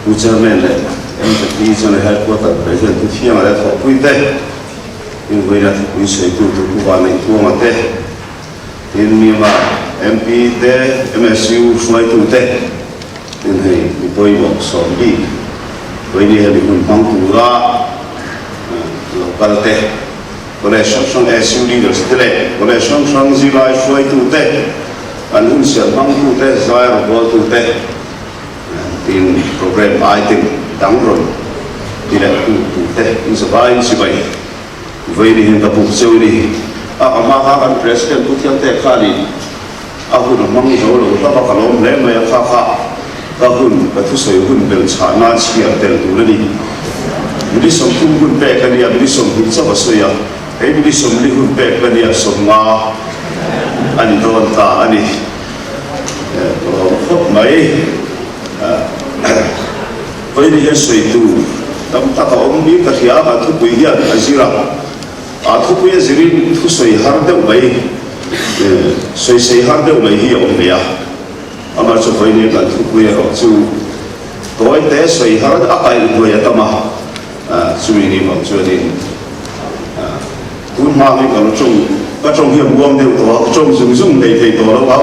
Pu Chairman leh MZP General Headquarter President Pu Thianga leh thawhpui te, Invawiina thupui sawitu tur Pu Vanneihtuanga te, tin Myanmar MP te, MSU hruaitu te, tin hei mi pawimawh sawm bik vawiini hemi hun hmang tura lo kal te, College hrang hrang SU leaders te leh College hrang hrang zirlai hruaitu te, an hun siam hmangtu te, zai rawngbawl te, Tin, program item dang rawn ti leh tu tur te in zavaiin chibai vei ni hian ka buk cheu ni. A ka hma kha kan President Pu Thiangte khanin a hun a hmang zo lo hlauh a, ka lawm hle mai a, kha kha ka hun ka thusawi hun bel chhah nan chhiar tel tur a ni. Mili 30 hun pek a nia, mili 20 chauh a sawi a, hei mili 40 hun pek ka nia, 50 a ni dawn ta a ni. Ka lawm khawp mai. Vawiin hian sawitu tam tak a awm bik ka hria a, thupui hian a zir a, a thupui a zirin thusawi har deuh mai, sawisei har deuh mai hi a awm ve a. Amah chu vawiin hian kan thupui erawh chu tawi te sawi har a kaihhnuai a tam a, chumi ni vang chuanin Tun hma hi ka lo tawng, ka tawng hi a muang deuh tawh a, ka tawng zung zung hlei thei tawh lo a,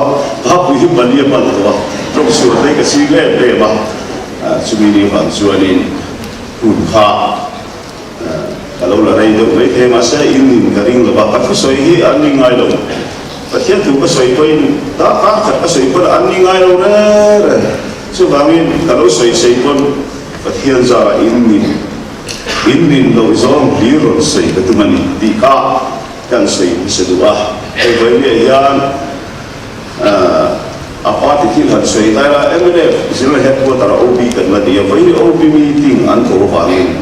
hapui hi pali a pan tawh a, tawng sual phei ka ching em em a, chumi ni vang chuanin hun kha ka lo la rei deuh mai thei mahse in nin ka ring lo va, ka thusawi hi an ni ngai lo, Pathian thu ka sawi pawhin darkar khat ka sawi pawn an ni ngai lo reng reng, chuvangin ka lo sawi sei pawn Pathian zarah in nin. In rin loh zawng hlir rawn sawi ka tum a ni tih kha kan sawi hmasa duh a. Hei vawinia hian a party thil han sawi ta ila mnf General Headquarter ah OB kan la ni a, vawiini OB meeting an koh avangin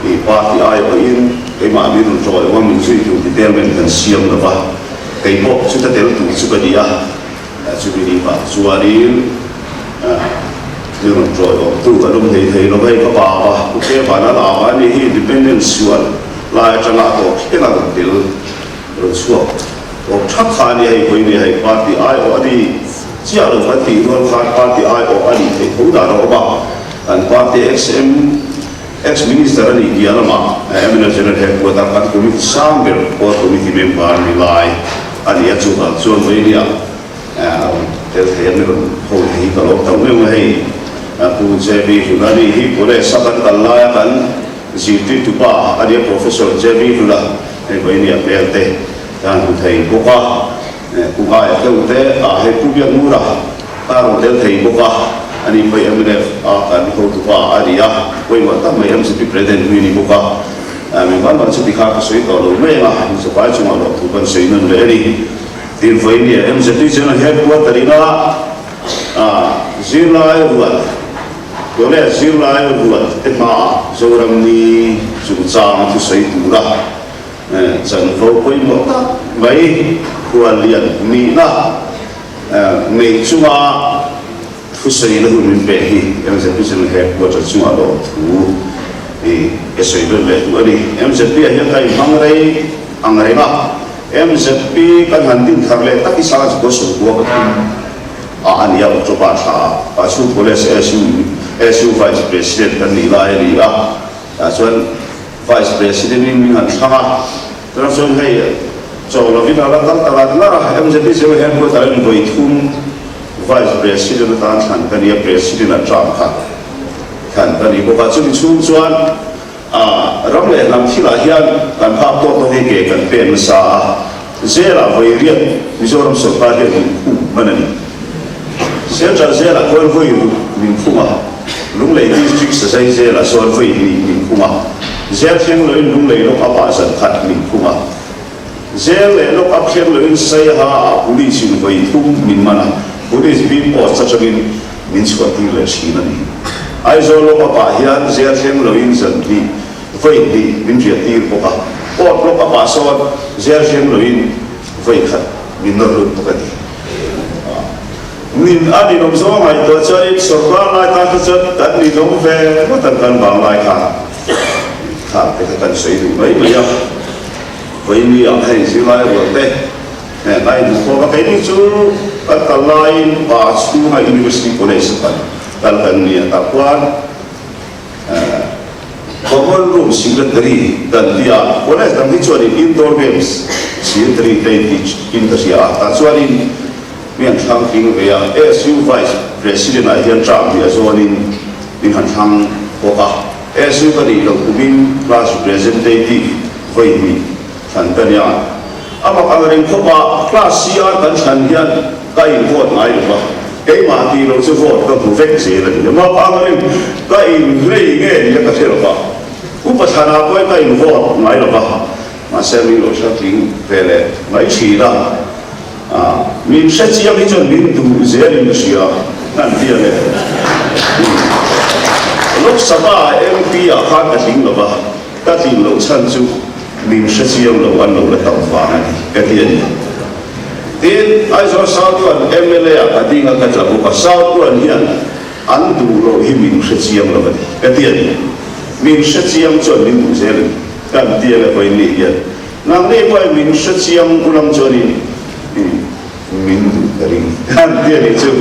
i party aiawhin keimah min rawn ṭawih awm a, min zui tur detailment kan siam lo va, kei pawh chuta tel tur chu ka ni a. Chumi ni vang chuanin mi rawn ṭawih awmtu kan awm thei thei lo hei ka pa va U Kevan a la a ni hi Independence sual lai aṭanga a tawp thleng a rawn tel rawn chhuak tawp ṭhak kha a ni hei vawi ni hei party aiawh a ni chiah lo kan tih rual khan party aiawh a nih theih tho dan a awm a kan party XM ex minister a nih piah lamah mnf General Headquarter kan committee sang ber core committee member ni lai A ni a, chuvang chuan Vailia a rawn tel thei a, mi rawn ho thei hi ka lawm tak meuh a, hei Pu JB Hluna ni hi College a kan kal laia kan zirtirtu pa a ni a, Professor JB Hluna, hei Vailia hmel te kan hmu thei bawk a, Pu Ngaia deuh te ah hei Pu Biakmura a rawn tel thei bawk a, a ni pawh mnf a kan hotu pa a ni a, pawimawh tak mai MZP President hlui a ni bawk a. Mi van van chuti kha ka sawi tawh lo mai ang a, Mizopai chungah loh thu kan sawi nawn leh a ni. Tin vawinia MZP General Headquarter ina zirlai ruat, College zirlai ruat te hmaah Zoram ni chungchang thusawi tura chanvo pawimawh tak mai khuallian nihna nei chunga Thusawi na hun min pek hi MZP General Headquarter chungah lawm thu i ka sawi ber leh duh a ni. MZP ah hian ka inhmang rei ang reng a, MZP kan han din thar leh tak hi Sangha Chukua Sawmkua pathum ah a ni a, October thla ah Pachhung College SU SU Vice President kan nih lai a ni a, tah chuan Vice President in min han thlang a, tunah chuan hei chaw lovin a la kal ta ngar ngar a, MZP General Headquarter in vawi thum Vice President atan thlan ka ni a, President a term kha thlan ka ni bawk a, chumi chhung chuan ram leh hnam thilah hian kan phak tawk tawk hi ke kan pen nasa a, Zela vawi riat Mizoram sawrkar hian min khum hman a ni. Central Zelah chuan vawi ruk min khum a, Lunglei District Sazai Zelah chuan vawi hnih min khum a, Zel thleng loin Lunglei lawk a pah zan khat min khum a. Zel leh lawk a thleng loin Saiha ah Police in vawi thum min man a, Police beat post atangin min chhuah tir leh thin a ni. Aizawl lawk a pah hian zel thleng loin zan hnih vawi hnih min riah tir bawk a, Court lawk a pah sawn zel thleng loin vawi khat min nawr lut bawk a ni. Nin a ninawm zawng ngaihtuah chuanin sawrkar lai tan kha chuan kan ninawm ve ngawt ang kan vang lai kha kha te kha kan sawi duh mai mai a. Vawiini ah hei zirlai rual te heng a inhmukhawm a, keini chu kan kal laiin pa chhunga University College a kal kal kan ni a, tah khuan Common Room Secretary kan ti a, College dang hi chuanin Indoor Games Secretary te in ti in ka hria a, tah chuanin mi han thlang tling ve a, ASU Vice President ah hian term hnih a zawnin min han thlang bawk a, ASU ka nih loh kumin Class Representative vawi hnih thlan ka nia. A mak ang reng khawp a, Class CR kan thlan hian ka in vote ngai lo va, keimah tih loh chu vote ka hmu vek zel a ni. A mak ang reng, ka in hlei nge nia ka hre lo va, Upa thlanah pawhin ka in vote ngai lo va, mahse min lo hre tling ve leh mai thin a, min hre chiang hi chuan min duh zelin ka hria, an ti a le. Lok Sabha MP ah khan ka tling lo va. Ka tlin loh chhan chu min hre chiang lo an lo la tam vang a ni, ka ti a ni. Tin, Aizawl South One mla ah ka ding a ka tla bawk a, South One hian an duh loh hi min hre chiang lo a ni, ka ti a ni. Min hre chiang chuan min duh zel a ni, kan ti ang e vawiin hian. Nangni pawhin min hre chiang ulang chuanin min duh ka ring, kan ti a ni chu.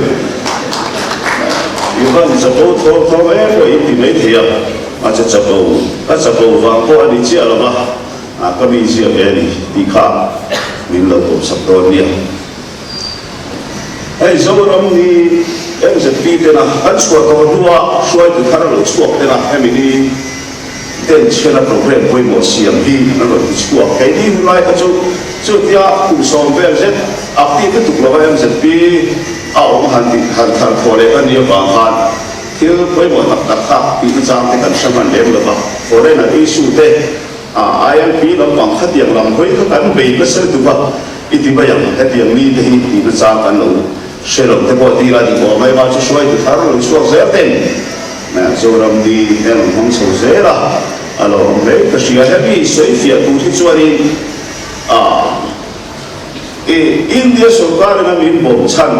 I van chapo thawm thawm em pawh in ti mai thei a, a che chapo, ka chapo vang pawh a ni chiah lo va, ka mi zia ve a ni tih kha min lo pawmsak dawn nia. Hei Zoram ni MZP tena kan chhuah tawh hnua hruaitu thar a lo chhuak tena hemi ni denchhena programme pawimawh siam hi an rawn ti chhuak. Keini hun lai kha chu chutia kum sawm vel zet active lutuk lova MZP a awm han tih han thar thawh leh a nih avang khan thil pawimawh tak tak kha tih nachang te kan hre hman lem lova, foreigner issue te ILP lampang khatiang lam hawi kha kan bei nasa lutuk a, i ti mai ang hetiang mi te hi tih nachang kan lo hre lo te pawh tila dik awm mai va chu hruaitu thar lo chhuak zel ten Zoram ni hian rawn hmang chho zel a, a lo awm hle ka hria. Hemi sawi fiah tur hi chuanin i India sorkarin a min bawm chhan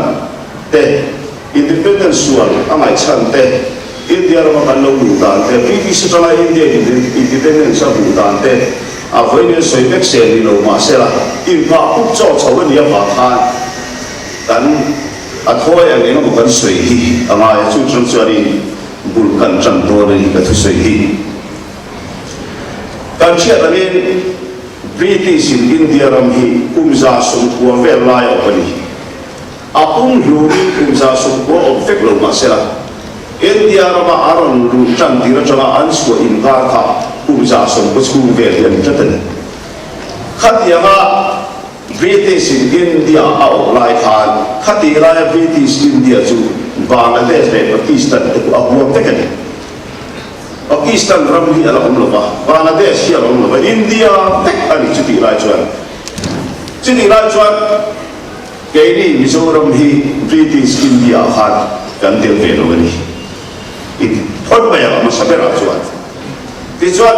te, Independence sual a ngaih chhan te, India rama kan lo luh dan te, British atanga India Independence a hmuh dan te, a vawiin sawi vek se ni lo mahsela inphah pup chaw chho a nih avang khan kan a thawi ang eng emaw kan sawi hi a ngai a, chu chang chuanin bul kan tan dawn a ni ka thusawi hi. Kan hriat angin British in India ram hi kum 190 vel lai a awm a ni. A pum hlurin kum 190 awm vek lo mahsela India rama a rawn luh tan tir atanga an chhuah inkar kha kum 190 chhung vel hi a ni tlat a ni. Khatianga British in India a awm lai khan khatih laia British India chu Bangladesh leh Pakistan te pawh a huam vek a ni. Pakistan ram hi a la awm lo va, Bangladesh hi a la awm lo va, India vek a ni chutih lai chuan. Chutih lai chuan keini Mizoram hi British India ah khan kan tel ve lo a ni. I ti phawt mai ang a hmasa berah chuan. Tichuan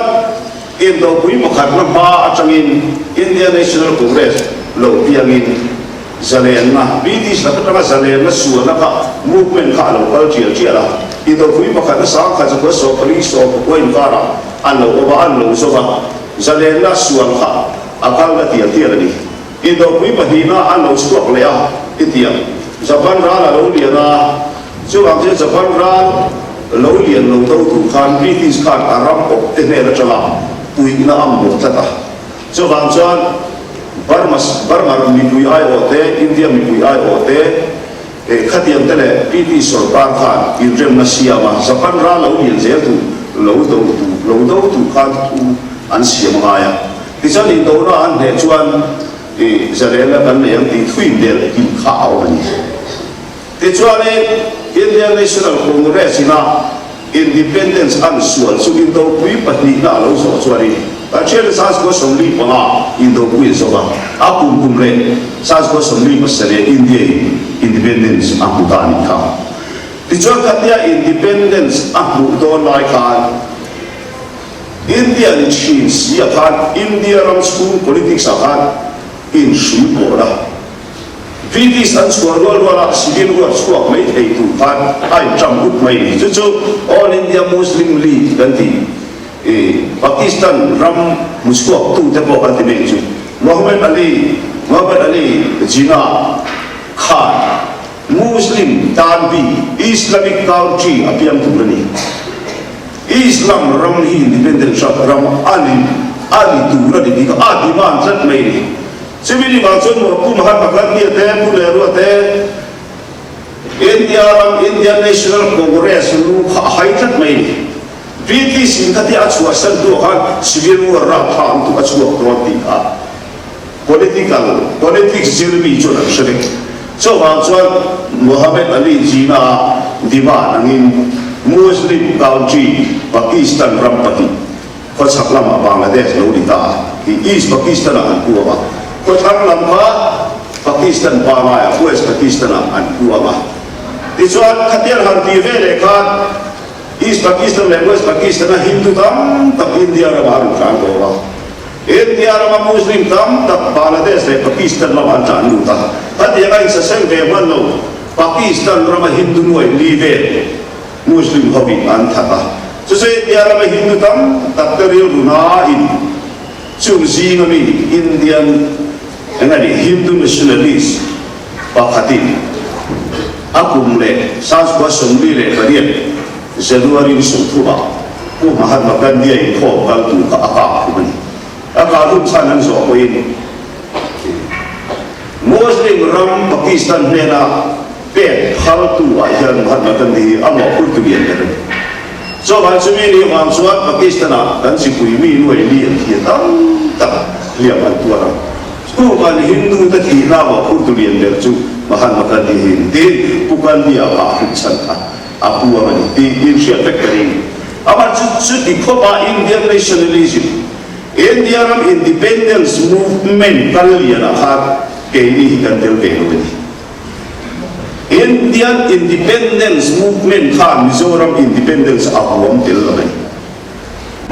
Indopui pakhatna hma atangin India National Congress lo piangin Zalenna, British lak atanga zalenna sualna kha movement kha a lo kal tial tial a. Indopui pakhatna 1914 sawmpakua inkarah an lo awm a, an lo zawm a, zalenna sual kha a kal na tial tial a ni. Indopui pahnihna an lo chhuak leh a, hetiang Japan ral a lo lian a, chuvang chuan Japan ral lo lian lo do tur khan British khan a ram awp te hnen atanga puihna a mamawh tlat a. Chuvang chuan Burma Burma mipui aiawh te, India mipui aiawh te, eh khatiang te leh British sorkar khan inremna siam a, Japan ral lo lian zel tur lo do tur lo do tur khan thu an siam a ngai a. Tichuan indona an hneh chuan ih Zalena kan nei ang tih thuin del in kha a awm a ni. Tichuanin Indian National Congress ina Independence an sual chu Indopui pahnihna a lo zawh chuanin Pathian 1945 Indopui a zawk a, a kum kum leh 1947 India in Independence a hmu ta a nih kha. Tichuan khatia Independence a hmuh dawn lai khan India ni thin si ah khan India ram chhung politics ah khan inhrui pawh la. British an chhuah rual rual a civil war chhuak mai thei tur khan a inṭam ut mai ni. Chu chu All India Muslim League kan ti. I Pakistan ram hmu chhuak tu te pawh kan ti mek chu. Muhammad Ali, Muhammad Ali Jinnah khan Muslim tan bik Islamic country a piang tur a ni. Islam ram hi independent ram a ni a ni tur a ni tih kha a demand tlat mai a ni. Chumi ni vang chuan maw Pu Mahatma Gandhi-a te, Pu Nehru-a te, India ram Indian National Congress lu kha a hai tlat mai a ni. British in khatia a chhuahsan hnuah khan Civil War rapthlak lutuk a chhuak dawn tih kha political politics zirmi chuan an hre vek. Chuvang chuan Muhammad Ali Jinnah demand angin Muslim country Pakistan ram pahnih khawchhak lamah Bangladesh lo ni ta a, hi East Pakistan-ah an puang a, khawthlang lam kha Pakistan pangaiah West Pakistan-ah an puang a. Tichuan khatiang han tih ve leh khan East Pakistan leh West Pakistan-a Hindu tam tak India ramah an rawn tlan tawh a. India rama Muslim tam tak Bangladesh leh Pakistan ramah an tlan lut a. Hetiang a insaseng ve hman lo, Pakistan rama Hindu nuai li vel Muslim hovin an that a. Chu chu India rama Hindu tam tak te rilru nain chung zinga mi Indian eng a nih Hindu nationalist pakhatin a kum leh Sanskua 48 January ni 30 ah Pu Mahatma Gandhi-a inkhawm kal tur kha a kah hlum a ni. A kah hlum chhan an zawh pawhin Muslim ram Pakistan hnena pek phaltu ah hian Mahatma Gandhi hi a mawhphurtu lian ber a ni. Chuvang chumi ni vang chuan Pakistan-ah kan chipui mi nuai li an thi a tam tak hliam an tuar a. Chu kan Hindu te thihna mawhphurtu lian ber chu Mahatma Gandhi hi a ni tiin Pu Gandhi-a kah hlum chhan kha a puang a ni tih inhriat vek ka ring. Amah chu chuti khawpa Indian nationalism, India ram independence movement kal lianah khan keini hi kan tel ve lo a ni. Indian independence movement khan Mizoram independence a huam tel lo a ni.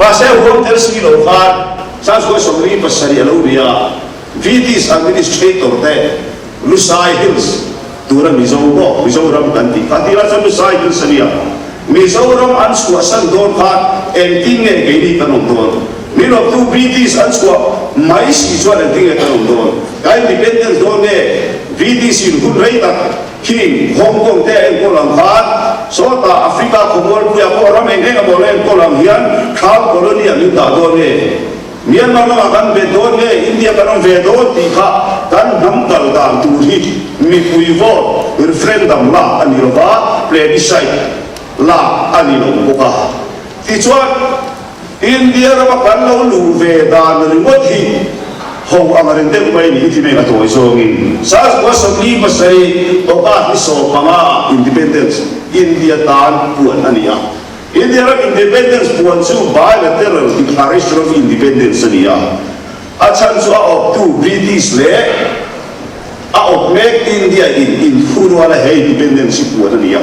Mahse huam tel si lo khan Sanskrit 47 a lo ri a, British administrator te Lusai Hills tura Mizo pawh Mizoram kan tih kha tirah chuan Lusai Hills a nia. Mizoram an chhuahsan dawn khan engtin nge keini kan awm dawn? Min awptu British an chhuah mai si chuan engtin nge kan awm dawn? Kan independence dawn nge British in hun rei tak khi Hong Kong te a enkawl ang khan sawtah Africa khawmualpuiah pawh ram eng eng emaw la enkawl ang hian Crown Colony ah min dah dawn nge? Myanmar lamah kan bet dawn nge India kan awm ve dawn tih kha kan hnam kal dan tur hi mipui vote referendum lak a ni lova, plebiscite lak a ni lo bawk a. Tichuan, India rama kan lo luh ve dan ringawt hi ho ang reng deuh mai ni ti mai a tawi zawngin 1947 August ni 15 Independence India tan puan a ni a. India ram independence puan chu bilateral declaration of independence a ni a, a chhan chu a awptu British leh a awp mek India in inthuruala he independence hi puan a ni a.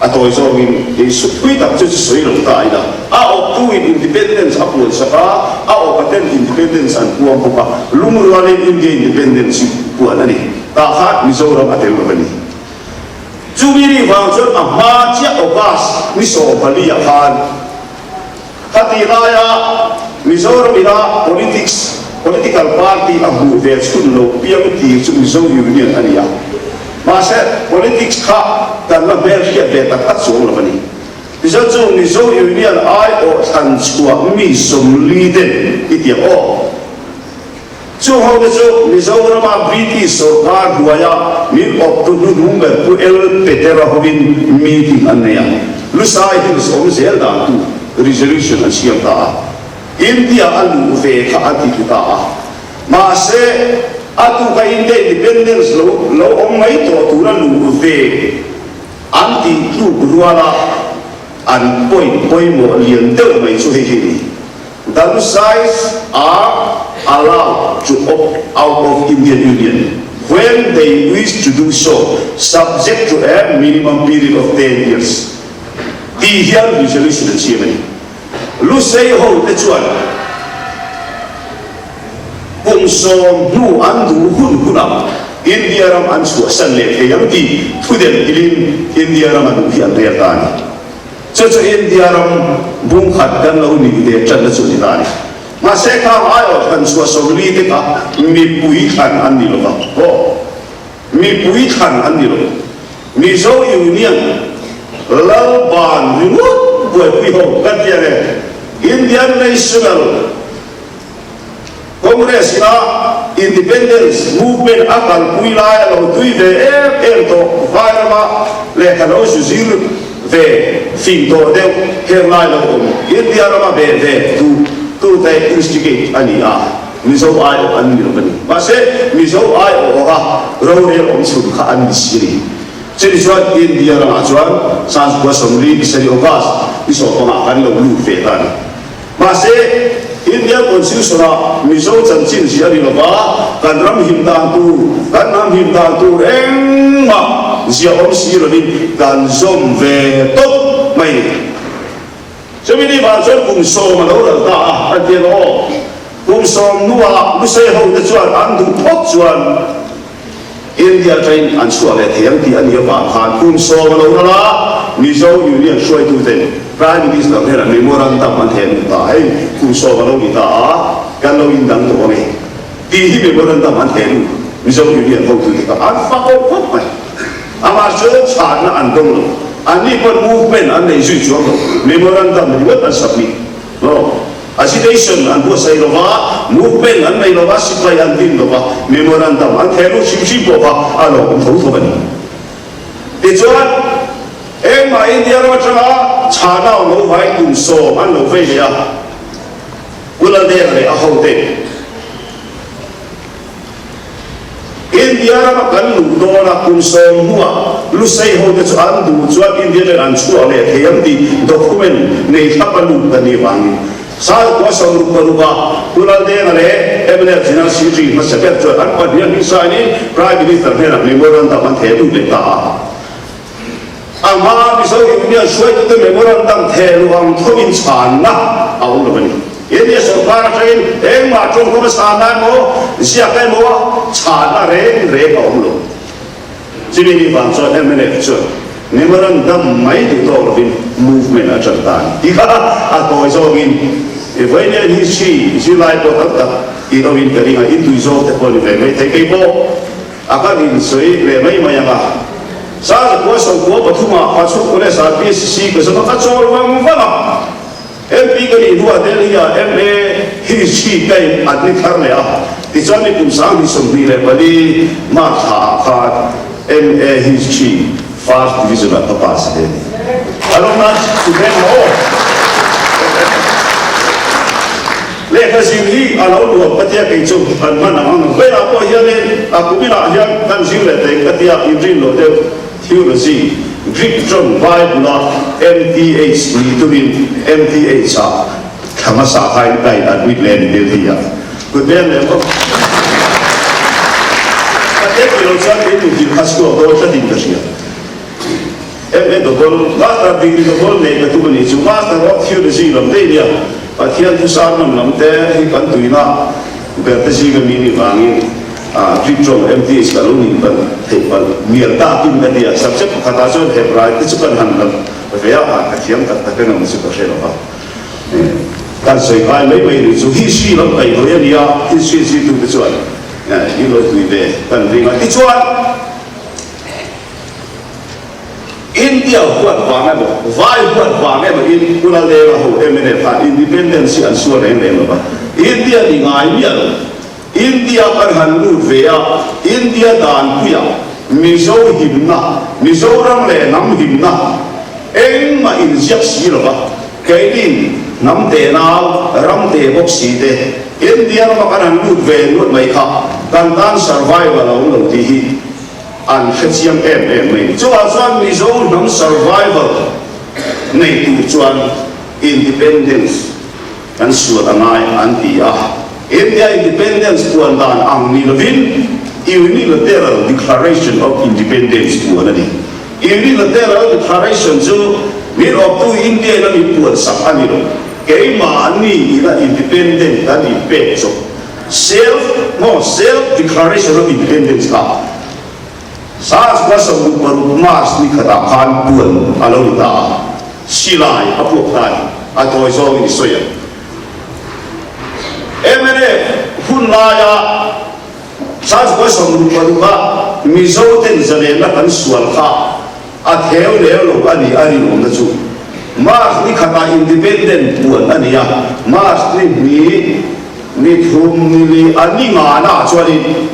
A tawi zawngin hei supui tak chu chu sawi lo ta ila, a awptu in independence a puan sak a, a awpa ten independence an puang bawk a, lungrualin India independence hi puan a ni. Tah khan Mizoram a tel lo a ni. Chumi ri vang chuan a hma chiah August ni 14 ah khan khati laia Mizoram ina politics, political party a hmuh ve chhun lo piang tir chu Mizo Union a ni a. Mahse politics kha kan la hmelhriat ve tak tak chuang lo a ni. Tichuan chu Mizo Union aiawh thlan chhuah mi 40 ten i tiang aw. Chung ho te chu Mizorama British sorkar hnuaia min awptu hnuhnung ber Pu L. Petera hovin meeting an nei a, Lusai Hills awm zel dan tu resolution an siam ta a, India a luh ve kha an ti thlu ta a. Mahse, a tuka India independence lo lo awm mai tawh tura luh ve an tih tluk ruala an point pawimawh lian deuh mai chu hei hi a ni. The Lusais are allowed to opt out of Indian Union when they wish to do so subject to a minimum period of 10 years tih hian resolution an siam a ni. Lusei ho te chuan kum 10 hnu an duh hun hunah India ram an chhuahsan leh thei ang tih thudem kilin India ram a duh hi an rel ta a ni. Chu chu India ram bung khat kan lo nih ve ṭanna chu a ni ta a ni. Mahse khang aiawh thlan chhuah 40 te kha mipui thlan an ni lo va, aw, mipui thlan an ni lo. Mizo Union lal ban ringawt buaipui ho kan ti ang e. Indian National Congress ina Independence Movement a kalpui lai a lo tui ve em em tawh vai rama lehkha lo zu zir ve fing tawh deuh heng lai lo awm India rama ve ve duh tute instigate a ni a, Mizo aiawh an ni lo a ni. Mahse, Mizo aiawh anga rorel awm chhun kha an ni si a ni. Chumi chuan India ramah chuan Sanskua 40 ni August ni sawmpangah kan lo lut ve ta a ni. Mahse, India Constitution-ah Mizo chanchin ziah a ni lova, kan ram him dan tur, kan hnam him dan tur engmah ziah awm si lovin kan zawm ve tawp mai a ni. Chumi ni vang chuan kum sawm a lo ral ta a, an ti ang aw. Kum sawm hnuah Lusei hote chuan an duh phawt chuan India train an chhuah leh thei ang tih a nih avang khan kum sawm a lo ral a, Mizo Union hruaituten Prime Minister hnenah memorandum an theh lut ta a, hei kum sawm a lo ni ta a, kan lo indang tawh ang e tih hi memorandum an theh lut Mizo Union hotute kha an fak awk khawp mai. Amah chu chhanna an dawng lo, anni pawn movement an nei zui chuang lo, memorandum ringawt an submit. Agitation an buatsaih lo va, movement an nei lo va, sipai an din lo va, memorandum an theh lut hrim hrim pawh kha a lo awm tho tho a ni. Tichuan, engmah India ram atanga chhanau lo vai kum sawm an lo vei leh a, Pu Laldenga leh a hote. India rama kan luh dawna kum sawm hnuah Lusei hote chu an duh chuan India nen an chhuah leh thei ang tih document nei thlap a lut ka nih vangin Salkua 66 a Pu Laldenga leh mnf General Secretary hmasa ber chuan an pahnih a hming sainin Prime Minister hnenah memorandum an theh lut leh ta a. A hmaa Mizo Union hruaitute memorandum theh luh ang thoin chhanna a awm lo a ni. India sorkar atangin engmah tawngkam a chhanna emaw, ziak emaw chhanna reng reng a awm lo. Chumi ni vang chuan mnf chuan memorandum mai duh tawk lovin movement a tan ta a ni. Ti kha a tawi zawngin Vawiin history zirlai pawh tam tak tih lovin ka ring a, intui zawk te pawh ni ve mai thei kei pawh. A kan insawi leh mai mai ang a. Sazakua sawmkua pathumah Pachhuk College ah PSC ka zam a, ka chawl vang vang a. MP ka nih hnuah Delhi-ah MA History ka in admit thar leh a. Tichuan mi kum 2024 March thla ah khan MA History First Division ah ka pass ve a ni. A lo nan chu veng maw aw. Lehkha zir hi a lo nuam ka tia kei chu kan hman ang ang velah pawh hianin a kuminah hian kan zir leh thei ka tia inrin lo deuh Theology Greek tawng Bible-a MTH ni tumin MTH ah thla hmasa khain ka in admit leh a ni Delhi ah kut veng leh maw ka tek ti lo chuan kei muhil kha chhuak dawn tlatin ka hria. MA Double, Master Degree Double nei ka tum a nih chu. Master of Theology lam daih nia, Pathian thu sermon lam te hi kan tuina ber te zinga mi nih vangin Greek tawng MTH ka lo nih palh theih palh mial takin ka ti a. Subject pakhatah chuan Hebrai te chu kan han lam ve a, ka thiam tak tak engemaw chu ka hre lo va. Kan sawi kai mai mai nih chu history lam kaihhnawih a nia, history zirtute chuan i lo tui ve kan ring a. Tichuan. India huat vang emaw, vai huat vang emaw in Pu Laldenga ho mnf khan independence hi an sual reng reng lo va, India ni ngai miah lo. India kan han lut ve a, India danpuiah Mizo himna, Mizoram leh hnam himna engmah inziak si lo va, keinin hnam te nau, ram te bawk si te India rama kan han lut ve nuat mai kha kan tan survival a awm lo tih hi An hre chiang em em mai ni. Chuvang chuan Mizo hnam survival nei tur chuan independence kan sual a ngai an ti a. India independence puan dan ang ni lovin Unilateral Declaration of Independence puan a ni. Unilateral Declaration chu min awptu India ina min puan sak a ni lo. Keimahni ina independent kan inpek chawp. Self maw Self Declaration of Independence kha 1966 March ni khatah khan puan a lo ni ta a, silai a puak ta a ni, a tawi zawngin i sawi ang. Mnf hun laia 1966 a Mizoten zalenna kan sual kha a theu leu lo a ni a rinawmna chu. March ni khatah Independent puan a ni a, March ni hnih, ni thum, ni li a ni ngana chuanin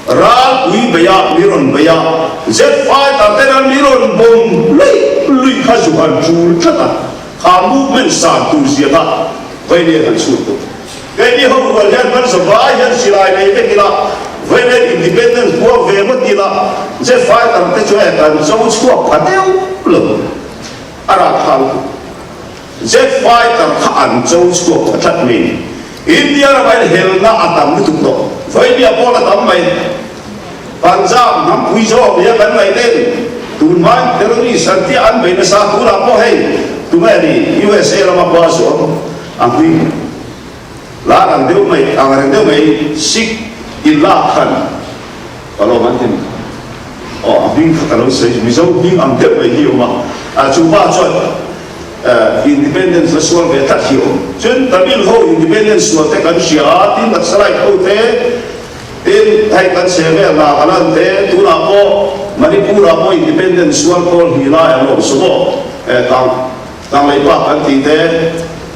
ralpui beia mi rawn bei a, jet fighter ten an mi rawn bomb luih luih kha zu han tul tlat a, kha movement san tur zia kha Vailian han chhut tawh. Keini ho rual hian kan zavai hian silai nei vek ila, Vailian Independence puak ve ngawt ila, jet fighter te chu e kan cho chhuak pha deuh lo. A rah thlal tu Jet fighter kha an cho chhuak pha tlat mai ni. India ramah hian helna a tam lutuk tawh. Vaimia pawn a tam mai. Punjab hnam pui zawk nia kan ngaih ten tunhmain terrorist an tia an bei nasa tunah pawh hei tunge ni USA lama khua zuam a hming lar ang deuh mai ang reng deuh mai Sikh in lak khan Ka lawm an ti ni. Aw a hming kha ka lo sawi Mizo hming ang deuh mai hi a awm a, ah chu pa chuan independence la sual ve tlat hi a awm. Chuan Tamil ho independence sual te kan hria a, tin Naxalite ho te, tin hei kan chhe vel Nagaland te, tunah pawh Manipur ah pawh independence sual pawl hnih lai an awm so maw, kang Kanglei Park kan tih te,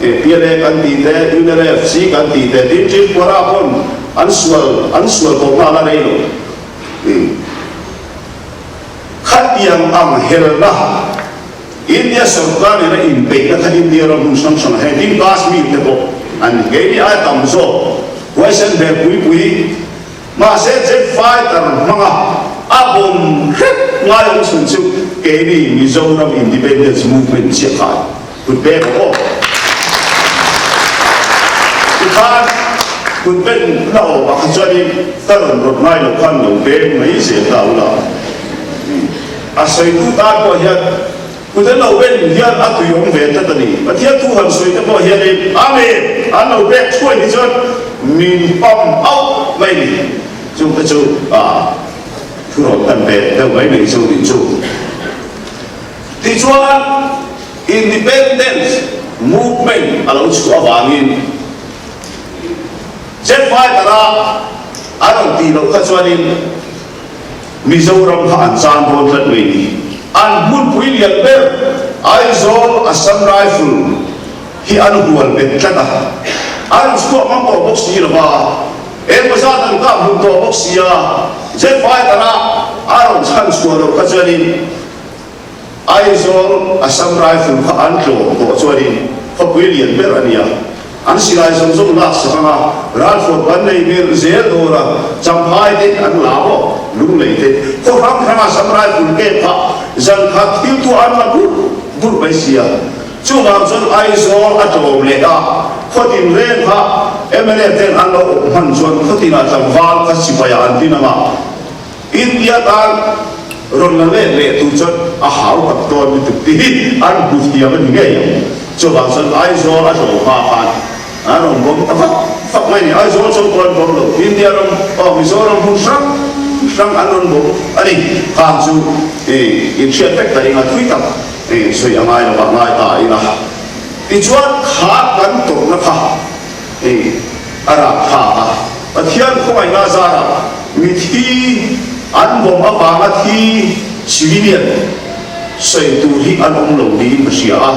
PLA kan tih te, UNLFC kan tih te, tin Tripura pawn an sual an sual tawh nghal a rei lo. Khatiang ang helna India sorkar nena inbeihna kha India ram hmun hrang hrangah heng tin Kashmir te pawh an ni. Keini ai tam zawk huaisen hmel pui pui Mahse jet fighter hmanga a bawm hrep ngai awm chhun chu keini Mizoram Independence Movement chiah kha kut beng aw. Tikhan kut ben na awm ah kha chuanin ka rawn rawt ngai lo khan lo beng mai zel ta ula. A sawitu tan pawh hian Kut an lo ben hian a tui awm ve tlat a ni. Pathian thu han sawi te pawh hianin Amen an lo pek thuai hi chuan min pam auh mai ni. Chung te chu a thu rawn tan ve deuh mai mai chu nih chu. Tichuan Independence Movement a lo chhuah avangin Jet fighter a a rawn tih loh kha chuanin Mizoram kha an chan dawn tlat mai ni. An hmunpui lian ber Aizawl Assam Rifle hi an hual bet tlat a, an chhuak ngam tawh bawk si lo va, engmaw zat an kap hlum tawh bawk si a, jet fighter a a rawn chhan chhuah loh kha chuanin Aizawl Assam Rifle kha an tlawm tawh chuanin khawpui lian ber a nia. An silai zawng zawng lak sak anga ralfawt kan nei ber zel dawn a, Champhai te an la maw, Lunglei te khaw hrang hranga Assam Rifle kep kha zan khat thil tu an la bur bur mai sia. Chuvang chuan Aizawl a tlawm leh a, khawtin reng kha mla ten an lo awp hman chuan khawtinah tlangval kha sipaiah an tin anga, India tan rawn la let leh tur chuan a hau tak dawn lutuk tih hi an hmu thiam a ni ngei ang. Chuvang chuan Aizawl a tlawh hma khan an rawn bawm ta vak vak mai a ni. Aizawl chu pawh an bawm lo, India ram aw Mizoram hmun hrang hrang an rawn bawm a ni. Khang chu inhriat vek ta ringa thui tak sawi a ngai lovah ngai ta ila. Tichuan kha kan tawrhna kha a rah thlak a. Pathian khawngaihna zarah mithi an bawm avanga thi civilian sawi tur hi an awm lo niin ka hria a,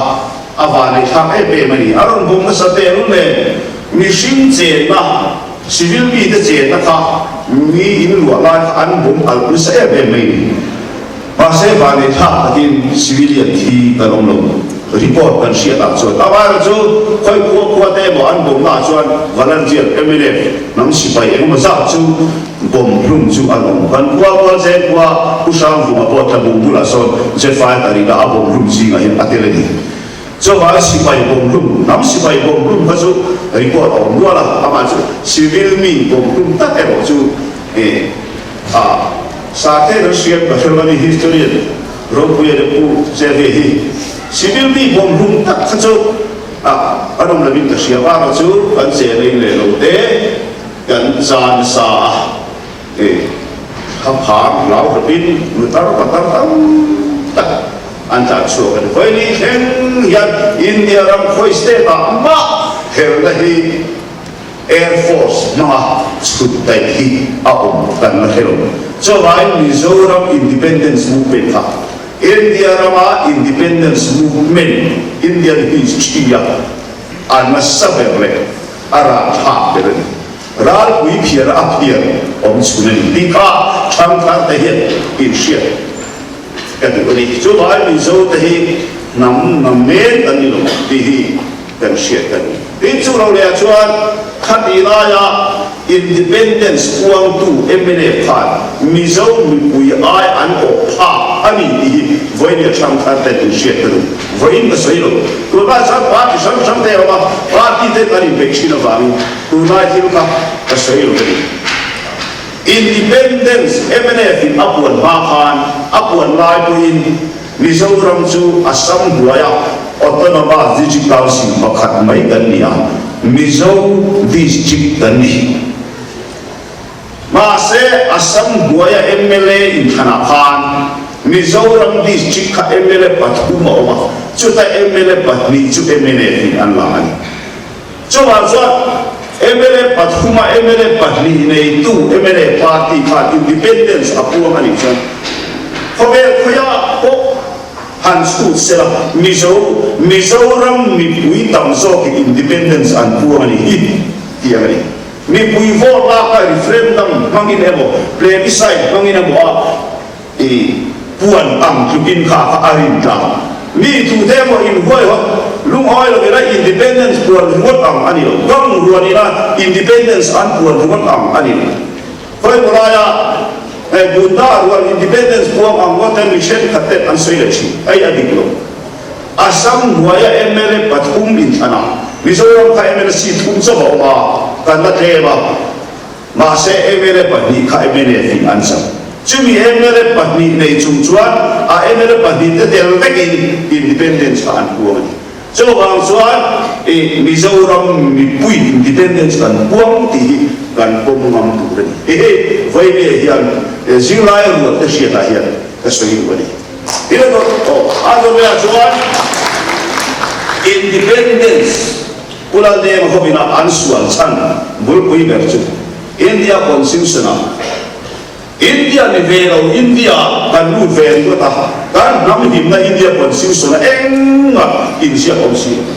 a vanei thlak em em a ni. A rawn bawm nasa tehlul nen mihring chenna, civil mite chenna kha mi in luah lai kha an bawm alh nasa em em mai a ni. Mahse vanei thlak takin civilian thi kan awm lo. Report kan hriat ah chuan amaherawh chu khawi khua khua te emaw an bawmna ah chuan volunteer mnf hnam sipai engemaw zat chu bawm hlum chu an awm. Kan khua Mualzeng khua Pu Hrangvunga pawh Tlabung bulah sawn jet fighter in a bawm hlum zingah hian a tel a ni. Chuvang sipai bawm hlum, hnam sipai bawm hlum kha chu report a awm nual a, amah chu civil mi bawm hlum tak erawh chu a Sate kan hriat ka hrelo a ni historian Ropuia leh Pu Zeve hi civil mi bawm hlum tak kha chu a an awm lovin ka hria vang a chu kan che rei leh lo te kan za nasa a e kha phang hlau hlawpin nu tar patar tam tak an tlan chhuak a ni. Vawiin thleng hian India ram khawi state ah mah helna hi Air Force hmanga chhut daih hi a awm kan la hre lo. Chuvangin Mizoram Independence Movement kha India rama Independence Movement, Indian history-a a nasa ber leh a rahthlak ber a ni. Ralpui phiara a phiar awm chhun a ni tih kha ṭhangtharte hian inhriat ka duh a ni. Chuvai Mizote hi hnam namen an ni lo tih hi kan hriat ka ni. Tin chu lo leh ah chuan khati laia Independence puangtu mnf khan Mizo mipui ai an awh phak a ni tih hi vawiin ṭhangthar ten in hriat ka duh. Vawiin ka sawi lo. Tunlai chuan party hrang hrang te a awm a, party ten an inbeih thin avangin tunlai thil kha ka sawi lo a ni. Independence mnf in a puan hma khan a puan lai pawhin Mizoram chu Assam hnuaia Autonomous District Council pakhat mai kan ni a, Mizo District kan ni. Mahse, Assam hnuaia mla inthlanah khan Mizoram District kha mla pathum a awm a, chuta mla pahnih chu mnf in an la a ni. Chuvang chuan mla pathuma mla pahnih neitu mla party khan independence a puang a nih chuan khawvel khawiah pawh han chhut se la, Mizo, Mizoram mipui tam zawkin independence an puang a nih hi tiang a ni. Mipui vote laka referendum hmangin emaw plebiscite hmangin emaw a I puan ang tlukin kha kha a rin tlang. Mi tute emaw inhuaihawt lungawi lo ila independence puan ringawt ang a ni lo. Gang ruan ila independence an puan ringawt ang a ni lo. Khawimaw laia hei Gunda rual independence puang ang ngawt ten mi thenkhat ten an sawi leh thin. Hei a dik lo. Assam hnuaia mla pathum inthlanah Mizoram kha mla seat thum chauh a awm a, kan la tlem a. Mahse mla pahnih kha mnf in an chang. Chumi mla pahnih nei chung chuan a mla pahnih te tel vekin independence kha an puang a ni. Chuvang chuan i Mizoram mipui independence kan puang tih hi kan pawm ngam tur a ni. Hehe Vawinia hian zirlai rual te hriatah hian ka sawi duh a ni. Ila dawt aw a dawt chuan independence Pu Laldenga hovina an sual chhan bulpui ber chu India Constitution-ah India ni ve lo India kan lut ve ringawt a, kan hnam himna India Constitution-a engmah inziak awm si lo va,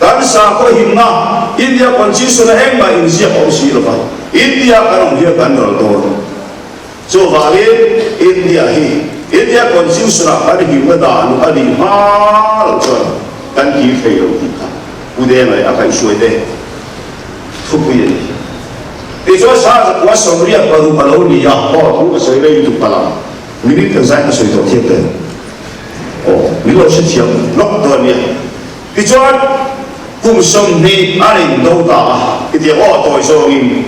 kan sakhaw himna India Constitution-a engmah inziak awm si lo va, India kan awm hian kan ral dawn. Chuvangin India hi India Constitution-ah kan himna dan a nih hma loh chuan kan kir thei lo tih kha Pu Denga leh a kaihhruaite thupui a ni. Tichuan Sarzakua 86 a lo ni a, aw thu ka sawi rei lutuk palh ang, minute kan zai ka sawi tawh thiam tel aw min lo hrethiam lawk dawn nia. Tichuan, kum 20 a rin do ta a, hetiang aw tawi zawngin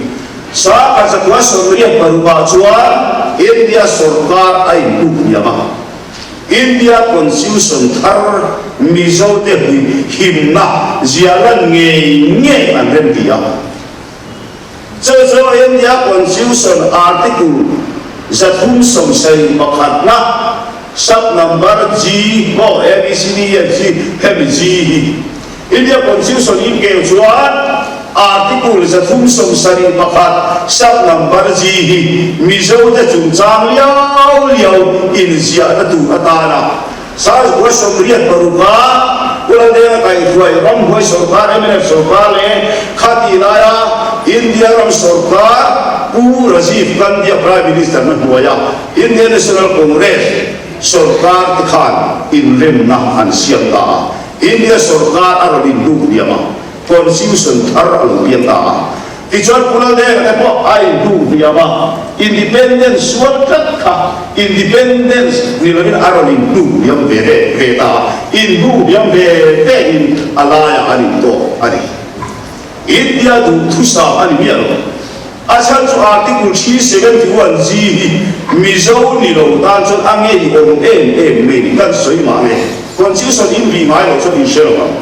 Sangha 186 ah chuan India sorkar a inhuk hniam a, India Constitution thar Mizote himna zia lan ngei ngei an rem ti a. Chu chu India Constitution Article 371 na Sub number G maw A B C D E F G hemi G hi India Constitution in keu chuan Article 371 sub number G hi Mizo te chungchang liau liau inziahna tur atana 1986 a Pu Laldenga kaihhruai ramhnuai sorkar mnf sorkar leh khati laia India ram sorkar Pu Rajiv Gandhi a Prime Minister na hnuaia Indian National Congress sorkar te khan inremna an siam ta a, India sorkar a rawn inhnuk hniam a, Constitution thar a lo piang ta a. Tichuan Pu Laldenga te pawh a inhnuk hniam a, Independence sual tlat kha Independence ni lovin a rawn inhnuk hniam ve ve ta a, inhnuk hniam ve ve in a laiah an intawk a ni. India duhthusam a ni miah lo. A chhan chu Article 371 G hi Mizo ni lo tan chuan a ngeiawm em em mai ni kan sawi mah nge Constitution in bih ngai lo chuan in hre lo ang.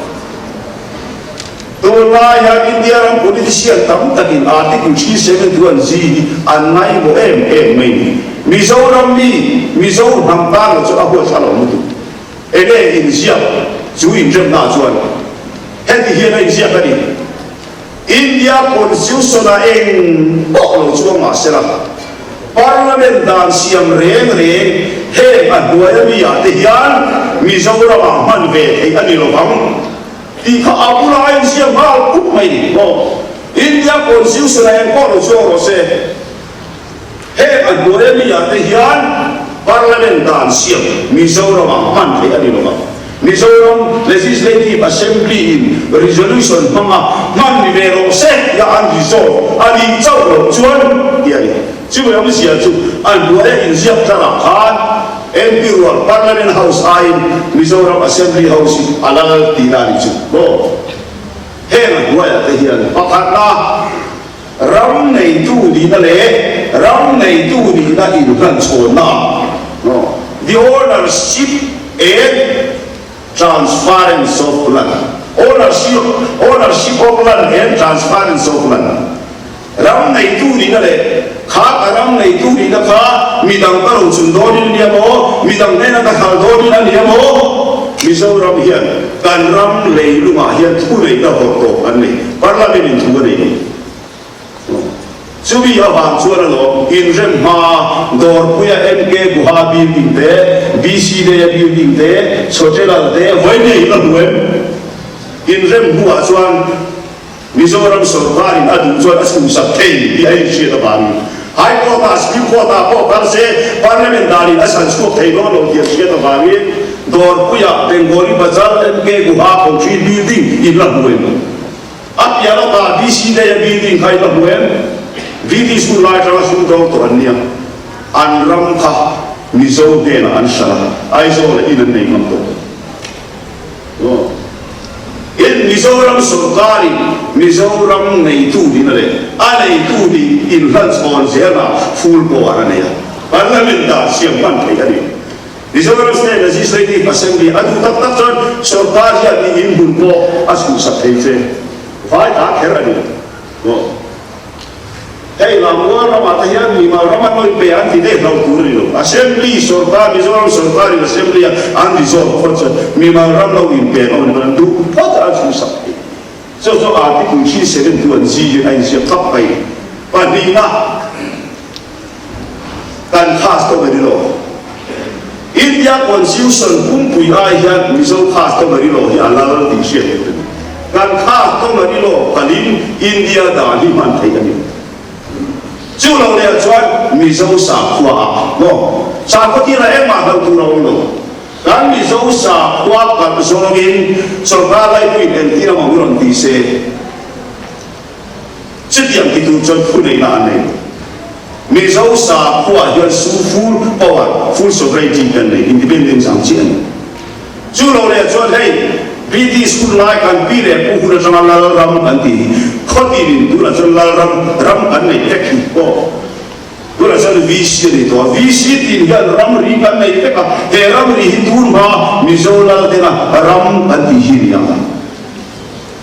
Tunlai hian India ram politician tam takin Article 371 G hi an ngaihmawh em em mai ni. Mizoram mi Mizo hnam tan lo chu a huat thla lo lutuk. Enge inziak chu inremna chuan heti hian a inziak a ni. India Constitution-ah eng pawh lo chuang mah sela, Parliament dan siam reng reng Heng a hnuaia mi ah te hian Mizoramah hman ve theih a ni lovang tih kha a bula a inziak nghal pup mai ni maw? India Constitution ah engpawh lo chuang rawh se. Heng a hnuaia mi ah te hian Parliament dan siam Mizoramah hman theih a ni lovang. Mizoram Legislative Assembly in resolution hmanga hman ni ve rawh se tia an resolve a nih chauh loh chuan tih a ni. Chumi awmzia chu a hnuaia inziak tlarah khan MP rual Parliament House aiin Mizoram Assembly House hi a lal tihna a nih chu maw? Heng a hnuaiah te hian pakhatna ram neitu nihna leh ram neitu nihna inhlanchhawnna maw? The ownership and transference of land ownership ownership of land and transference of land. Ram neitu nihna leh kha ka ram neitu nihna kha midang ka ro chun dawnin a nia maw, midang hnena ka thal dawnin a nia maw? Mizoram hian kan ram leilungah hian thu neihna hawrh tawp an nei, Parliament in thu a nei lo. Chumi avang chuan alawm inrem hma Dawrpuia MK Guha building te, BC Day-a building te, Chhotelal te vawiin a hmu em? Inrem hnuah chuan Mizoram sorkarin a duh chuan a chhuhsak thei tih a inhriat avangin High Court-ah Supreme Court-ah pawh kal se Parliament danin a chhan chhuak thei dawn lo tih a hriat avangin Dawrpuiah Bengali Bazar MK Guha Concrete Building in la hmu em? A piah lawkah DC Day-a building kha in la hmu em? British hun lai atanga sum dawng tawh an nia. An ram kha Mizo hnenah an hralh a, Aizawl-ah in an nei ngam tawh. In Mizoram sorkarin Mizoram neitu nihna leh a neitu nih inhlanchhawn zelna full power a nei a, Parliament dan siam hman theih a ni. Mizoram State Legislative Assembly a duh tak tak chuan sorkar hian i inhmun pawh a chhuhsak thei che. Vai ta kher a ni. Hei Lammual ramah te hian mimal ram an lawih pe an ti daih hlauh tur a ni lo. Assembly sorkar, Mizoram sorkarin Assembly a an resolve phawt chuan mimal ram lo inpek a awm an duh phawt a an chhuhsak thei. Chu chu Article 372 an zingin a inziak khap mai. Pahnihna, kan customary law. India Constitution pumpui ai hian Mizo customary law hi a lal tih hriat tur a ni. Kan customary law kalin India dan hi hman theih a ni. Chu lo leh ah chuan Mizo sakhua ah maw sakhua tirah engmah hlauh tur a awm lo. Kan Mizo sakhua kalh zawngin sorkar laipuiin entir ang awm rawn ti se. Chutiang ti tur chuan thuneihna an nei lo. Mizo sakhua hian su full power, full sovereignty kan nei, independence ang chiah a ni. Chu lo leh chuan hei British hun lai kan pi leh pu hun atanga lal ram kan tih hi khawtin in tunah chuan lal ram ram kan nei vek hi aw. Tunah chuan VC a ni tawh a, VC tin hian ramri kan nei vek a, he ramri hi tun hma Mizo lal tena ram kan tih hi a ni ang.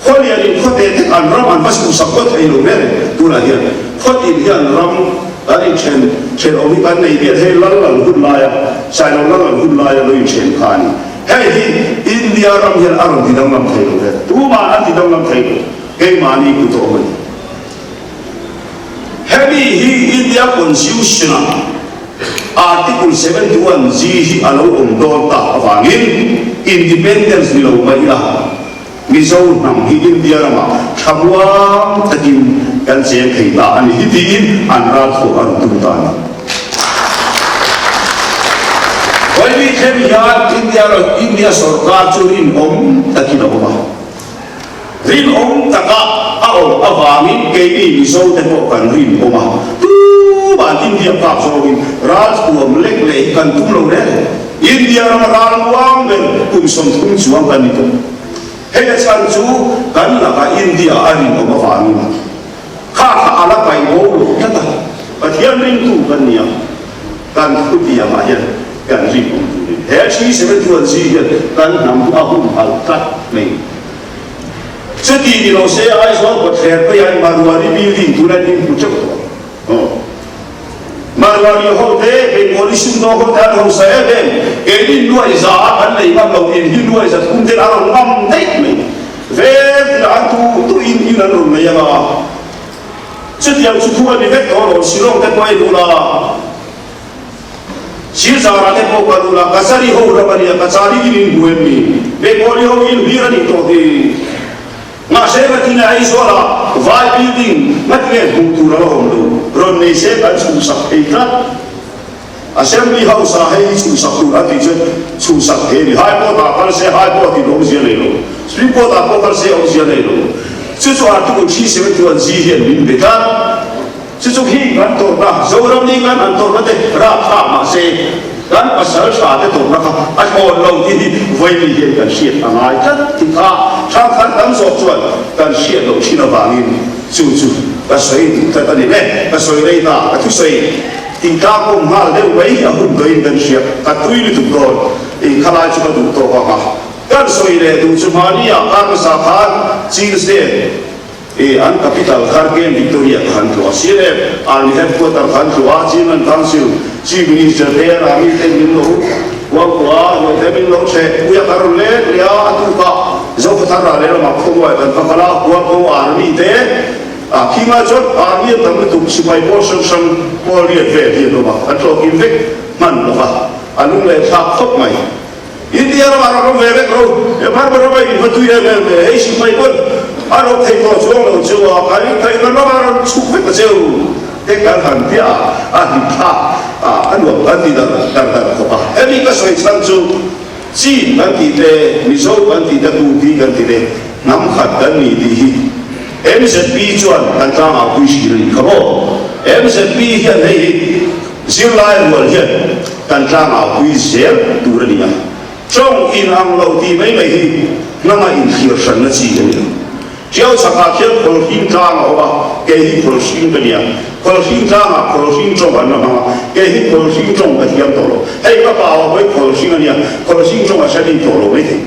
Khawlianin khawte te an ram an va chhuhsak pawh thei lo ber tunah hian khawtin hian ram kan inthen thenawm hi kan nei bial hei lal lal hun laia Sailo lal lal hun laia lo inthen kha a ni. Hei hi India ram hian a rawn ti danglam thei lo ber tuma'n an ti danglam thei lo keimahni kut a awm a ni. Hemi hi India Constitution-ah Article 71 G hi a lo awm dawn tak avangin Independence ni lo mai ila Mizo hnam hi India ramah thlamuang takin kan cheng thei ta a ni hi tiin an ralthuam a rawn tum ta a ni. Vawiin thleng hian India ram India sorkar chu rinawm takin a awm a. Rinawm taka a awm avangin keini Mizo te pawh kan rinawm a. Tuman India kap zawngin ralthuam lek leh hi kan tum lo reng. India rama ral muang ber kum 30 chuang kan ni tawh. Hei a chhan chu kan lakah India a rinawm avangin kha kha a la paih bo lo tlat a. Pathian ringtu kan ni a, kan khutiangah hian kan rinawm turin he 371G hian kan hnam chu a humhalh tlat mai. Chuti ni lo se Aizawl kawtthler paiah Marwari building tuna in hmu teuh tawh ang. Marwari ho te, Bengali sumdawng ho te an hausa em em. Keini nuaiza a kan nei ngam lo in hi nuaiza thum ten a rawn ngam daih mai. Vel tina an tu tu in in an rawn nei anga. Chutiang chu thu a ni vek tawh alawm, Shillong te pawh en ula. Silchar-ah te pawh kal ula, Kachari ho ram a nia, Kachari in in hmu em ni? Bengali ho in hlir a nih tawh hi. Mahse ngatinge Aizawl-ah vai building ngatinge hmuh tur a la awm lo, rawn nei se kan chhuhsak thei tlat. Assembly House-ah hei hi chhuhsak tur a tih chuan chhuhsak thei a ni. High Court-ah kal se High Court-in awmzia nei lo, Supreme Court-ah pawh kal se awmzia nei lo. Chu chu Article 371 G hian min be tlat. Chu chu khi kan tawrhna, Zoram ni kan han tawrhna te rapthlak mah se, kan pasal tha te tawrhna kha a thlawn lo tih hi vawiin hian kan hriat a ngai tlat tih kha thangthar tam zawk chuan kan hriat loh thin avangin chu chu ka sawi duh tlat a ni le. Ka sawi rei ta, ka thusawi tih tlangkawm nghal deuh mai hi a hun tawhin kan hria, ka tui lutuk dawn tih kha lai chu ka duh tawk ang a. Kan sawi leh duh chu hmani ah kar hmasa khan Chin State, I an capital thar Camp Victoria kha an tluah si le, Army headquarter kha an tluah a, Chinland Council Chief Minister te an Army ten min lo kuangkuah a, ruai te min lo cheh pui a, kan rawn lek leh a, a tukah Zofa thar rah leh lamah khawmuai kan va kal a, Kuangko Army te a khingah chuan Army an tam lutuk sipai pawl hrang hrang pawl riat vel hi an awm a, an tlawhkim vek hman lo va, a lungleh thlak khawp mai. India ramah rak awm ve vek ro, he Burma rama in va tui em em ve, hei sipai pawn a rawp thei tawh chuang lo cheu a, kan in theih kan ramah rawn chhuk vek a cheu te kan han piah a, a hlim thlak a, a nuam kan ti dar dar dar khawp a. Hemi ka sawi chhan chu Chin kan tih te, Mizo kan tih te, Kuki kan tih te hnam khat kan ni tih hi MZP chuan kan tlangau pui hrin a nih kha maw? MZP hian hei hi Zirlai rual hian kan tlangau pui zel tur a ni a, tawng in ang lo tih mai mai hi hnama inthlir hranna chi a ni lo. Tiau chhakah khian Khawlhring tlang a awm a, kei hi Khawlhring ka ni a, Khawlhring tlangah Khawlhring tawng an la hmang a, kei hi Khawlhring tawng ka thiam tawh lo. Hei ka pa aw hawi Khawlhring a nia, Khawlhring tawng a hre bik tawh lo mai thei.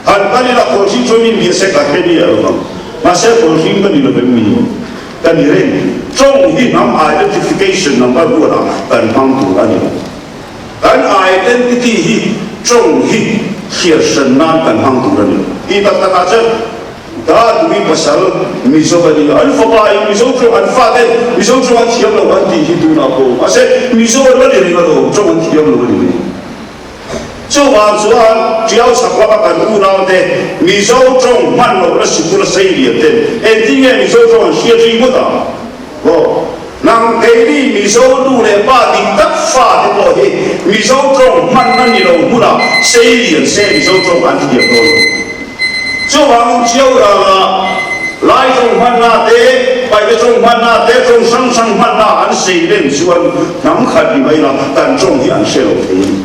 Han kal ila Khawlhring tawngin bia se ka hre miah lo vang, mahse Khawlhring ka ni lo vem mi? Ka ni reng. Tawng hi hnam identification number bulah kan hmang tur a ni lo. Kan identity hi tawng hi hriat hran nan kan hmang tur a ni lo. Tih tak takah chuan Dadui pasal Mizo a ni a, an fapa in Mizo tawng an fate Mizo tawng an thiam lo an tih hi tunah pawh mahse Mizo an la ni reng alawm, tawng an thiam lo a ni mai. Chuvang chuan Tiau chhak lama kan unaute Mizo tawng hman lohna sikul a sei lian ten engtin nge Mizo tawng an hriat ri ngawt ang? Aw, nang keini Mizo nu leh pa dik tak fate pawh hi Mizo tawng hmanna ni lo hmunah sei lian se Mizo tawng an thiam dawn lo. Chuvangin Tiau rala Lai tawng hmanna te, Paite tawng hmanna te, tawng hrang hrang hmanna an sei len chuan hnam khat ni mai la kan tawng hi an hre lo thei a ni.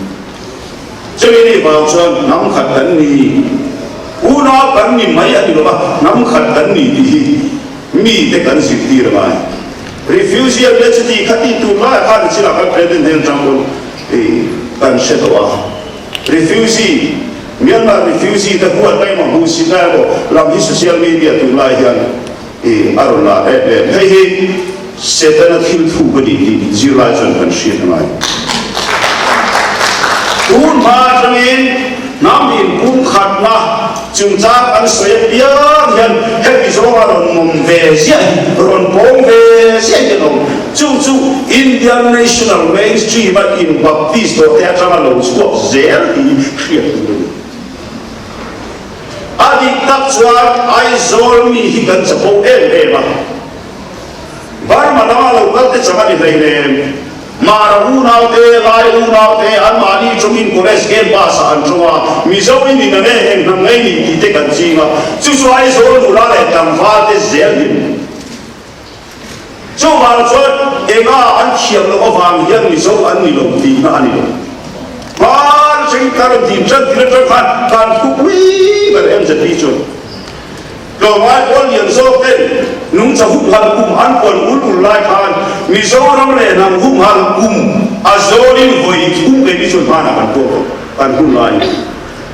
Chumi ni vang chuan hnam khat kan ni, unau kan ni mai a ni lo va, hnam khat kan ni tih hi mite kan zirtir a ngai. Refugee an nia chuti kha tih tur laiah khan chinah kan president hnen atang pawn kan hre tawh a. Refugee, Myanmar refugee te huat mai emaw hmuh si na emaw lam hi social media tunlai hian i a rawn lar em em. Hei hi Setana thil thuk a ni tih zirlai chuan kan hriat a ngai. Tun hma atangin hnam inpumkhatna chungchang an sawi apiang hian hemi zawnga rawn mawm ve ziah hi, rawn pawng ve ziah hi an awm. Chu chu Indian National Mainstream a in Baptist tawh te atanga lo chhuak zel tih hi hriat tur a ni. A dik tak chuan Aizawl mi hi kan chapo em em a, Burma lama lo kal te chang a ni hleinem. Mara unau te, Lai unau te anmahni tawngin college campus ah an tawng a, Mizo in in a nge heng hnam ngei ni tih te kan ching a, chu chu Aizawl nula leh tlangval te zel hi a ni. Chuvang chuan enga an thiam loh avang hian Mizo an ni lo tihna a ni lo. Hmar thleng ka rawn din tan tir atang khan kan thupui ber MZP chuan tlawmngai pawl lian zawk ten nungcha humhalh kum an puan ul ul lai khan Mizoram leh hnam humhalh kum a zawnin vawi thum keini chuan hmanah kan puak tawh kan hun lai.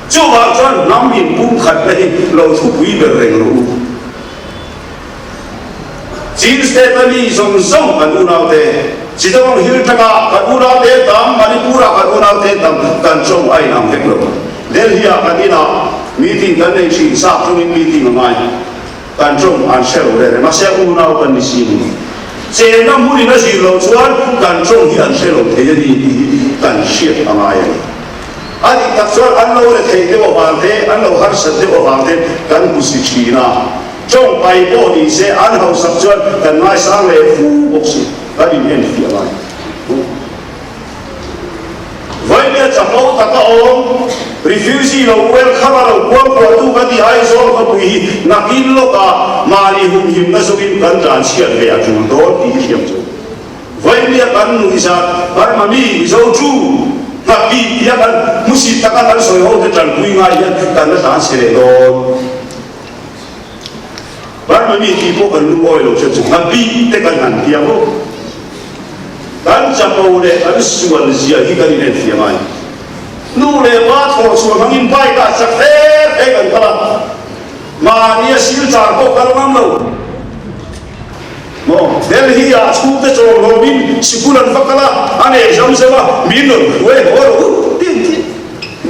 Chuvang chuan hnam inpumkhatna hi lo thupui ber reng rawh u. Chin State a mi zawng zawng kan unaute, Chittagong Hill tanga kan unaute tam, Manipur ah kan unaute tam kan tawng a inang vek lo. Delhi ah kan inah meeting kan nei thin, sap tawngin meeting a ngai, kan tawng an hre lo reng reng. Mahse unau kan ni si ni. Chenna hmunin a zir loh chuan kan tawng hi an hre lo thei a ni tih hi kan. kan hriat a ngai a ni. A dik tak chuan an lo rethei deuh avang te, an lo harsat deuh avang te kan hmu si thin a. Tawngpai pawh ni se an hausak chuan kan ngaisang leh fu bawk si, kan in enfiah ngai. Vainia chapo taka awm, refugee lo welcome a lo kuangkuahtu ka tih Aizawl khawpui hi nakin lawkah mahni humhimna zawngin kan tlanchhiat ve a tul dawn tih hi hriam chu. Vainia kan nuihzat Burma mi Mizo chu nghakih tia kan hmusit taka kan sawi ho te tanpui ngai hian kan la tlanchhe leh dawn. Burma mi tih pawh kan lungawi lo hriat chu nghakih te kan han tia maw? Kan chapo leh kan sual zia hi kan inenfiah ngai. Nu leh pa thawh chhuah hmangin bike ah chak hle hle kan kal a, mahni a silchar pawh kal ngam lo. Maw? Delhi ah chhungte chawm hlawmin sikul an va kal a, an exam zeuh a, min rawn hruai haw rawh u ti an ti.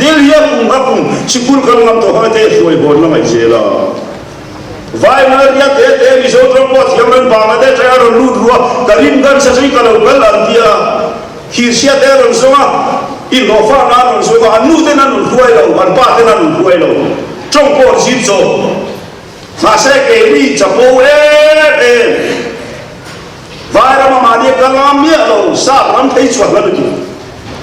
Delhi a kum kha kum sikul kal ngam tawh kha te hruai hawn la ngaih zel a. Vai Maria te te Mizo tawng pawh thiam rawn Bangladesh atanga rawn lut rua Karimganj a zui ka lo kal an ti a, Thirsia te a rawn zawng a, inhlawhfa na an rawn zawng a, an nu ten an rawn hruai lo, an pa ten an rawn hruai lo, tawng pawh an zir chawp. Mahse keini chapo em em Vai rama mahni a kal ngam miah lo, sap ram phei chuan hla lutuk.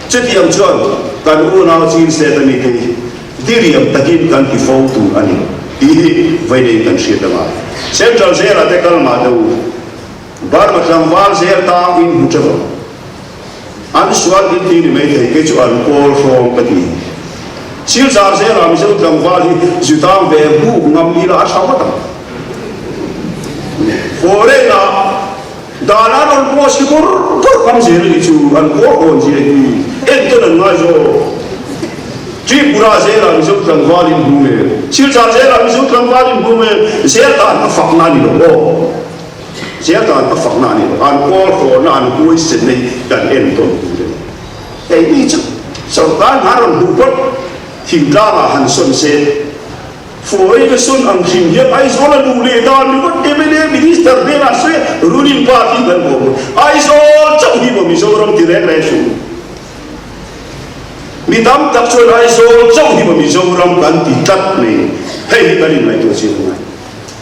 Chutiang chuan kan unau chin state a mite hi diriam takin kan ti fo tur a ni tih hi vainei kan hriat a ngai. Central Jail ah te kal mah deuh u. Burma tlangval zel tang in hmu teuh ang. An sual in ti ni mai thei kei chu an kawl hrawng ka ti. Silchar zelah Mizo tlangval hi zu tang ve buk ngam ila a tha ngawt ang. Foreign ah dan an rawn post hi bur bur ngam zel a nih chu an kawl hawn zia hi entawn an ngai zawk. Tripura zelah Mizo tlangval in hmu em? Silchar zelah Mizo tlangval in hmu em? Zel dan a fakna a ni lo aw. Chiang dan ka fakna a ni lo, an kawl hrawna an huaisenna hi kan entawn tur a ni. Keini chu sorkar hna rawn hmuh phawt thingtlangah han sawn se, foreign a sawn ang hrim hian Aizawl a luh leh dan ringawt mla minister hnenah sawi a ruling party kan bawm a, Aizawl chauh hi maw Mizoram ti reng reng suh u. Mi tam tak chuan Aizawl chauh hi maw Mizoram kan ti tlat mai, hei hi kan inngaihtuah chiang a ngai.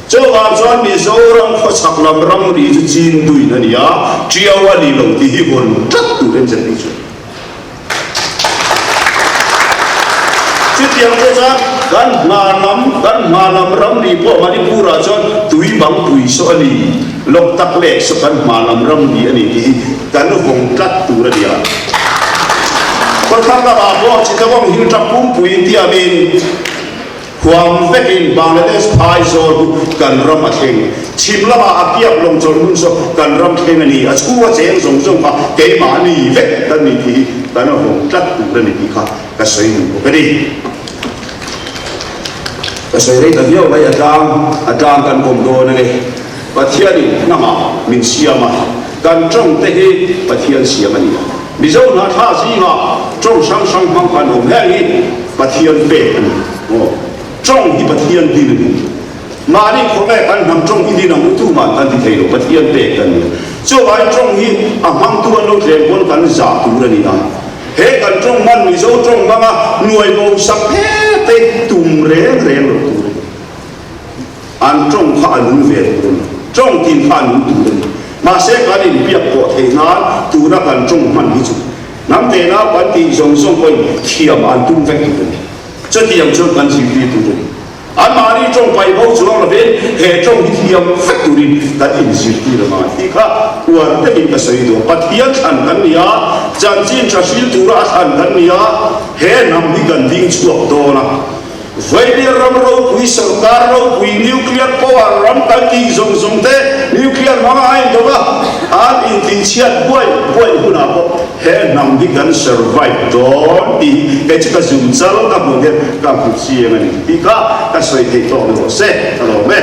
Chuvang chuan Mizoram khawchhak lam ramri chu chin duin a ni a, Tiau a ni lo tih hi vawn tlat tur em zet ni chu. Chutiang te chuan kan hma lam, kan hma lam ramri pawh Manipur ah chuan tui bang pui saw a ni, Loktak lek saw kan hma lam ramri a ni tih hi kan vawng tlat tur a ni a. Khawthlang lamah pawh Chittagong Hill Tract pumpui tiamin, Huam vekin Bangladesh phai zawl hu kan ram a thleng. Chhim lamah a kiap lawng chawlh hmun saw kan ram thleng a ni. A chhunga cheng zawng zawng kha keimahni vek kan ni tih hi kan vawng tlat tur a ni tih kha ka sawi duh bawk a ni. Ka sawi rei ta viau mai, a tlang a tlang kan kawm dawn a ni. Pathianin hnamah min siam a, kan tawng te hi Pathian siam a ni a. Mizo hnahthla zingah tawng hrang hrang hmang kan awm heng hi Pathian pek a ni. Aw, tawng hi Pathian din a ni. Mahni khawlai kan hnam tawng hi din ang u tumah kan ti thei lo, Pathian pek kan ni a. Chuvangin tawng hi a hmangtu an lo tlem pawn kan zah tur a ni a. He kan tawng hman Mizo tawng hmanga nuai bo sak phet te tum reng reng lo tur a ni. An tawng kha a nung ve tur a ni. Tawng tin kha a nung tur a ni. Mahse kan inbiak pawh theih nan tuna kan tawng hman hi chu hnam tena kan tih zawng zawng pawhin thiam an tum vek tur a ni. Chutiang chuan kan zirtir tur a ni. Anmahni tawng paih bo chuang lovin he tawng hi thiam vek turin kan inzirtir a ngai tih kha uar takin ka sawi duh a. Pathian thlan kan ni a, chanchin tha hril tura a thlan kan ni a, he hnam hi kan ding chhuak dawn a. Vailir ram ropui, sorkar ropui, nuclear power ram kan tih zawng zawng te nuclear hmanga a indo a, an intihchhiat buai buai hunah pawh he hnam hi kan survive dawn tih hi kei chu ka zum chal ka hmuh hian ka hmu chiang a ni tih kha ka sawi theih tawk ni rawh se ka lawm e.